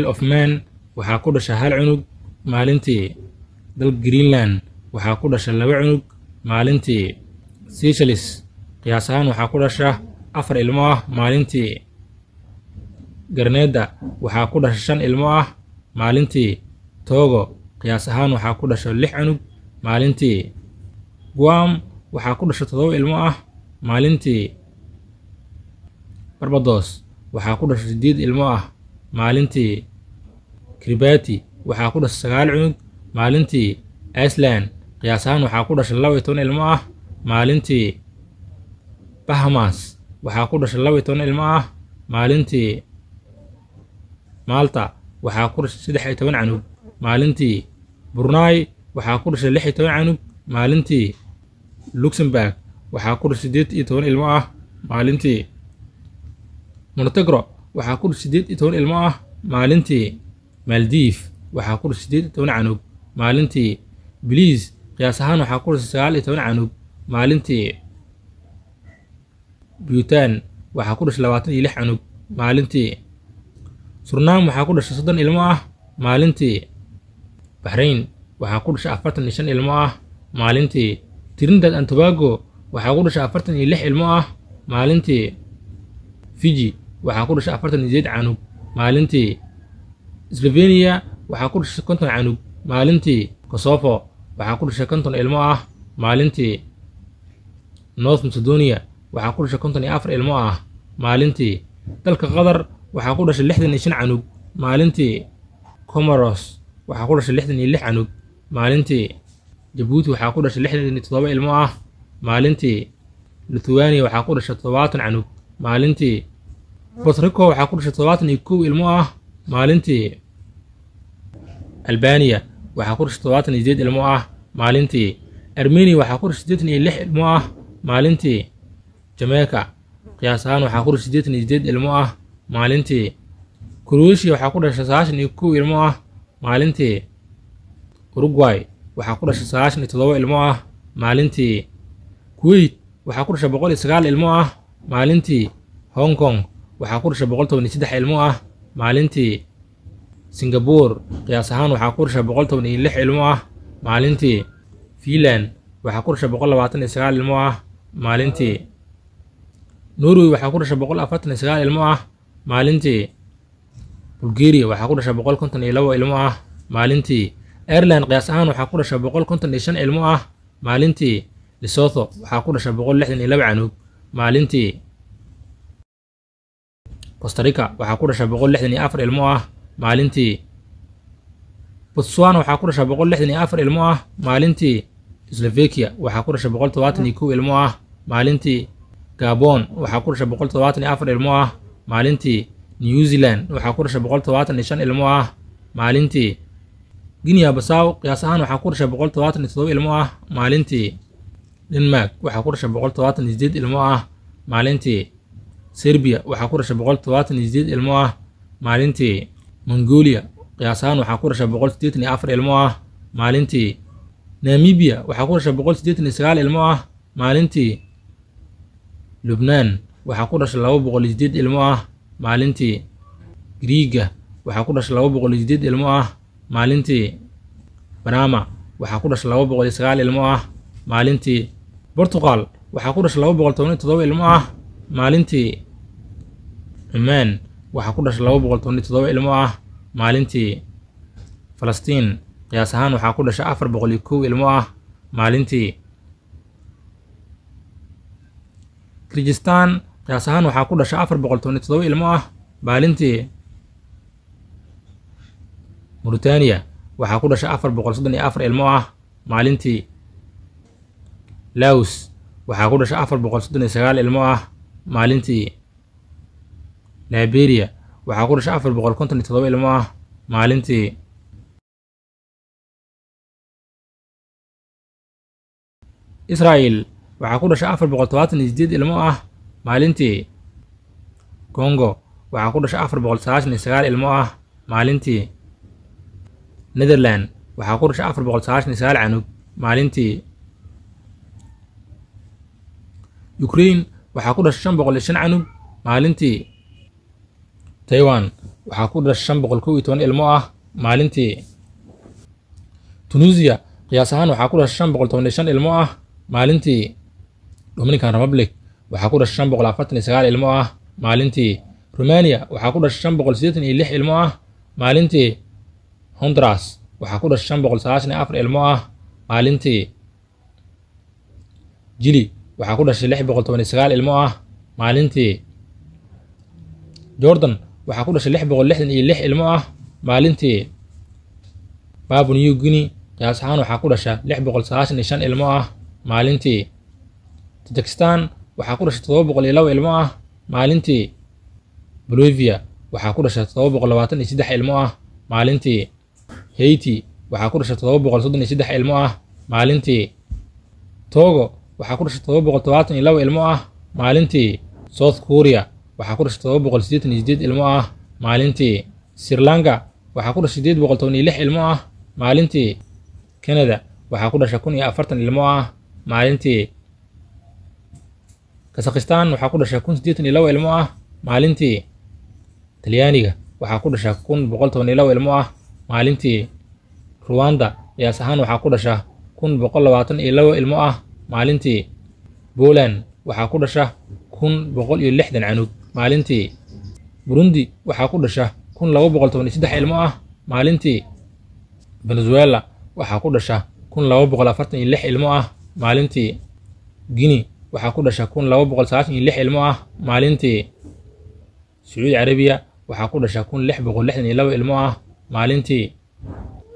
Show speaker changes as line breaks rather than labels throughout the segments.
Of Man waxaa ku dhasha hal cunug maalintii. Dalka Greenland waxaa ku dhasha laba cunug maalintii. Seychelles qiyaas ahaan waxaa ku dhasha afar ilmo ah maalintii. Grenada waxaa ku dhasha shan ilmo ah maalintii. Togo qiyaas ahaan waxaa ku dhasha lix cunug maalintii. Guam waxaa ku dhasha todoba ilmo ah maalintii. Barbados waxaa ku dhasha sideed ilmo ah maalintii. Kiribati waxaa ku dhasha sagaal cunug maalintii. Iceland qiyaas ahaan waxaa ku dhasha 12 ilmo ah maalintii. Bahamas waxaa ku dhasha 12 ilmo ah maalintii. Malta waxaa ku dhasha 13 canug maalintii. Brunei waxaa ku dhasha 16 canug maalintii. Luxembourg waxaa ku dhasha 18 ilmo ah maalintii. Montenegro waxaa ku dhasha 18 ilmo ah maalintii. Maldives waxaa ku dhasha 18 canug maalintii. Belize qiyaas ahaan waxaa ku dhasha 19 canug maalintii. Bhutan waxaa ku dhasha 26 canug maalintii. Suriname waxaa ku dhasha 30 ilmo ah maalintii. Bahrain waxaa ku dhasha 45 ilmo ah maalintii. Trinidad and Tobago waxaa ku dhasha 46 ilmo ah maalintii. Fiji waxaa ku dhasha 48 canug maalintii. Slovenia waxaa ku dhasha 50 canug maalintii. Kosovo waxaa ku dhasha 50 ilmo ah maalintii. North Macedonia waxaa ku dhasha 54 ilmo ah maalintii. Dalka Qatar waxaa ku dhasha 65 canug maalintii. Comoros waxaa ku dhasha 66 canug maalintii. Jabuuti waxaa ku dhasha 67 ilmo ah maalintii. Lithuania waxaa ku dhasha 70 canug maalintii. Puerto Rico waxaa ku dhasha 71 ilmo ah maalintii. Albania waxaa ku dhasha 78 ilmo ah maalintii. Armenia waxaa ku dhasha 86 ilmo ah maalintii. Jamaica qiyaas ahaan waxaa ku dhasha 88 ilmo ah maalintii. Croatia waxaa ku dhasha 91 ilmo ah maalintii. Uruguay waxaa ku dhasha 97 ilmo ah maalintii. Kuwait waxaa ku dhasha 109 ilmo ah maalintii. Hong Kong waxaa ku dhasha 113 ilmo ah maalintii. Singapore qiyaas ahaan waxaa ku dhasha 116 ilmo ah maalintii. Finland waxaa ku dhasha 129 ilmo ah maalintii. Norway waxaa ku dhasha 149 ilmo ah maalintii. Bulgaria waxaa ku dhasha 152 ilmo ah maalintii. Ireland qiyaas ahaan waxaa ku dhasha 155 ilmo ah maalintii. Lesotho waxaa ku dhasha 162 canug maalintii. Costa Rica waxaa ku dhasha 164 ilmo ah maalintii. Botswana waxaa ku dhasha 164 ilmo ah maalintii. Slovakia waxaa ku dhasha 171 ilmo ah maalintii. Gabon waxaa ku dhasha 174 ilmo ah maalintii. New Zealand waxaa ku dhasha 175 ilmo ah maalintii. Guinea Bissau qiyaas ahaan waxaa ku dhasha 177 ilmo ah maalintii. Denmark waxaa ku dhasha 178 ilmo ah maalintii. Serbia waxaa ku dhasha 178 ilmo ah maalintii. Mongolia qiyaas ahaan waxaa ku dhasha 184 ilmo ah maalintii. Namibia waxaa ku dhasha 189 ilmo ah maalintii. Lubnaan waxaa ku dhasha 208 ilmo ah maalintii. Giriigga waxaa ku dhasha 208 ilmo ah maalintii. Panama waxaa ku dhasha 209 ilmo ah maalintii. Portugal waxaa ku dhasha 217 ilmo ah maalintii. Cumaan waxaa ku dhasha 217 ilmo ah maalintii. Falastiin qiyaas ahaan waxaa ku dhasha 401 ilmo ah maalintii. Kyrgyzstan qiyaas ahaan waxaa ku dhasha 417 ilmo ah maalintii. Mauritania waxaa ku dhasha 434 ilmo ah maalintii. Laos waxaa ku dhasha 439 ilmo ah maalintii. Liberia waxaa ku dhasha 457 ilmo ah maalintii. Israel waxaa ku dhasha 478 ilmo ah maalintii. Congo waxaa ku dhasha 499 ilmo ah maalintii. Netherland waxaa ku dhasha 499 canug maalintii. Ukraine waxaa ku dhasha 505 canug maalintii. Taiwan waxaa ku dhasha 511 ilmo ah maalintii. Tunisia qiyaas ahaan waxaa ku dhasha 515 ilmo ah maalintii. Dominican Republic waxaa ku dhasha 549 ilmo ah maalintii. Romania waxaa ku dhasha 586 ilmo ah maalintii. Honduras waxaa ku dhasha 594 ilmo ah maalintii. Chile waxaa ku dhashay 619 ilmo ah maalintii. Jordan waxaa ku dhashay 666 ilmo ah maalintii. Papua New Guinea qiyaas ahaan waxaa ku dhasha 695 ilmo ah maalintii. Tajikistan waxaa ku dhashay 702 ilmo ah maalintii. Bolivia waxaa ku dhashay 723 ilmo ah maalintii. Haiti waxaa ku dhashay 733 ilmo ah maalintii. Togo waxaa ku dhashay 772 ilmo ah maalintii. South Korea waxaa ku dhashay 788 ilmo ah maalintii. Sri Lanka waxaa ku dhashay 816 ilmo ah maalintii. Canada waxaa ku dhashay 1040 ilmo ah maalintii. Kazakhstan waxaa ku dhashay 1082 ilmo ah maalintii. Talyaaniga waxaa ku dhasha 1112 ilmo ah maalintii. Rwanda qiyaas ahaan waxaa ku dhasha 1122 ilmo ah maalintii. Poland waxaa ku dhasha 1160 canug maalintii. Burundi waxaa ku dhasha 1213 ilmo ah maalintii. Venezuela waxaa ku dhasha 1246 ilmo ah maalintii. Guinea waxaa ku dhasha 1296 ilmo ah maalintii. Sacuudi Carabiya waxaa ku dhasha 1662 ilmo ah maalintii.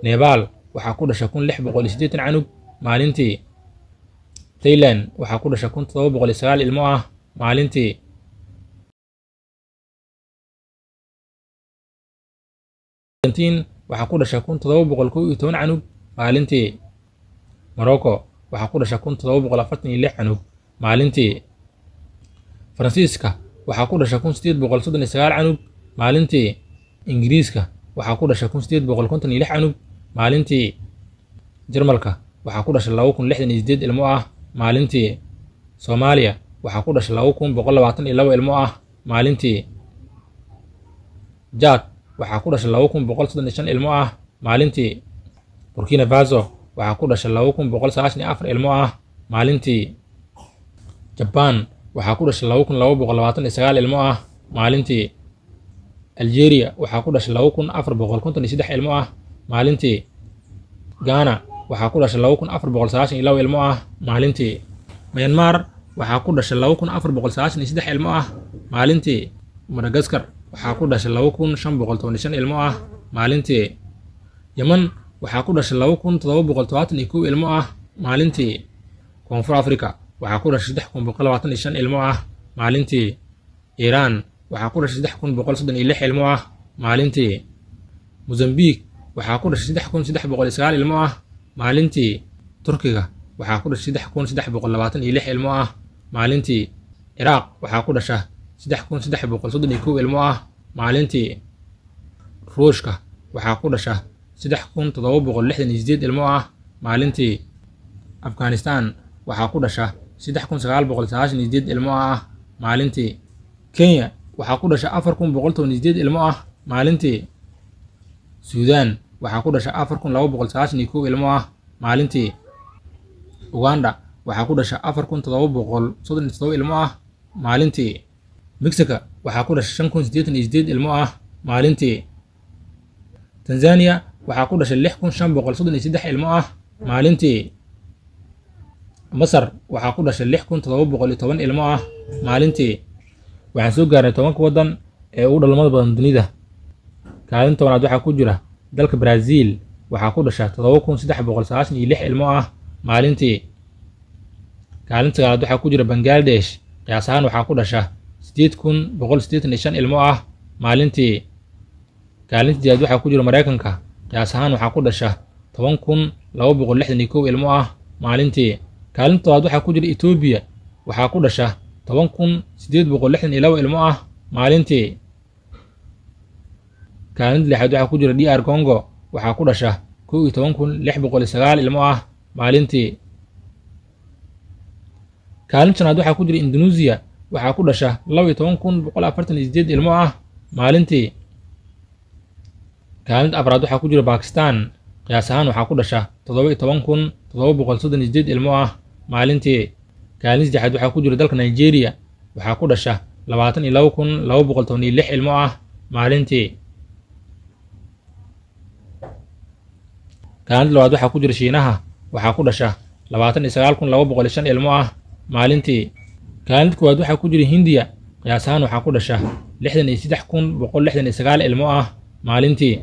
Nepal waxaa ku dhasha 1680 canug maalintii. Thailand waxaa ku dhasha 1709 ilmo ah maalintii. Argentina waxaa ku dhasha 1711 canug maalintii. Morocco waxaa ku dhasha 1746 canug maalintii. Faransiiska waxaa ku dhasha 1839 canug maalintii. Ingiriiska waxaa ku dhasha 1856 canug maalintii. Jarmalka waxaa ku dhasha 2068 ilmo ah maalintii. Soomaaliya waxaa ku dhasha 2122 ilmo ah maalintii. Jaad waxaa ku dhasha 2135 ilmo ah maalintii. Burkina Faso waxaa ku dhasha 2194 ilmo ah maalintii. Japan waxaa ku dhasha 2229 ilmo ah maalintii. Algeria waxaa ku dhasha 2453 ilmo ah maalintii. Ghana waxaa ku dhasha 2492 ilmo ah maalintii. Myanmar waxaa ku dhasha 2493 ilmo ah maalintii. Madagascar waxaa ku dhasha 2515 ilmo ah maalintii. Yemen waxaa ku dhasha 2771 ilmo ah maalintii. Koonfur Afrika waxaa ku dhashay 3125 ilmo ah maalintii. Iran waxaa ku dhashay 3136 ilmo ah maalintii. Mozambique waxaa ku dhashay 3309 ilmo ah maalintii. Turkiga waxaa ku dhashay 3326 ilmo ah maalintii. Ciraaq waxaa ku dhasha 3331 ilmo ah maalintii. Ruushka waxaa ku dhasha 3768 ilmo ah maalintii. Afghanistan waxaa ku dhasha 3998 ilmo ah maalintii. Kenya waxaa ku dhasha 4118 ilmo ah maalintii. Suudaan waxaa ku dhasha 4291 ilmo ah maalintii. Uganda waxaa ku dhasha 4737 ilmo ah maalintii. Mexico waxaa ku dhasha 5088 ilmo ah maalintii. Tanzania waxaa ku dhashay 6533 ilmo ah maalintii. Masar waxaa ku dhashay 6710 ilmo ah maalintii. Waxaan soo gaarnay 10 waddan ee ugu dhalmada badan dunida. Kaalin 10aad waxaa ku jira dalka Brazil, waxaa ku dhasha 7396 ilmo ah maalintii. Kaalin 9aad waxaa ku jira Bangladesh, qiyaas ahaan waxaa ku dhasha 8185 ilmo ah maalintii. Kaalin 8aad waxaa ku jira Mareykanka, qiyaas ahaan waxaa ku dhasha 10261 ilmo ah maalintii. Kaalin 7aad waxaa ku jira Ethiopia, waxaa ku dhasha 10862 ilmo ah maalintii. Kaalin 6aad waxaa ku jira DR Congo, waxaa ku dhasha 11609 ilmo ah maalintii. Kaalin 5aad waxaa ku jira Indonesia, waxaa ku dhasha 12148 ilmo ah maalintii. Kaalinta afraad waxaa ku jira Bakistan, qiyaas ahaan waxaa ku dhasha 17,738 ilmo ah maalintii. Kaalinta saddexaad waxaa ku jira dalka Nigeria, waxaa ku dhasha 22,216 ilmo ah maalintii. Kaalinta labaad waxaa ku jira Shiinaha, waxaa ku dhasha 29,205 ilmo ah maalintii. Kaalinta koowaad waxaa ku jira Hindiya, qiyaas ahaan waxaa ku dhasha 63,169 ilmo ah maalintii.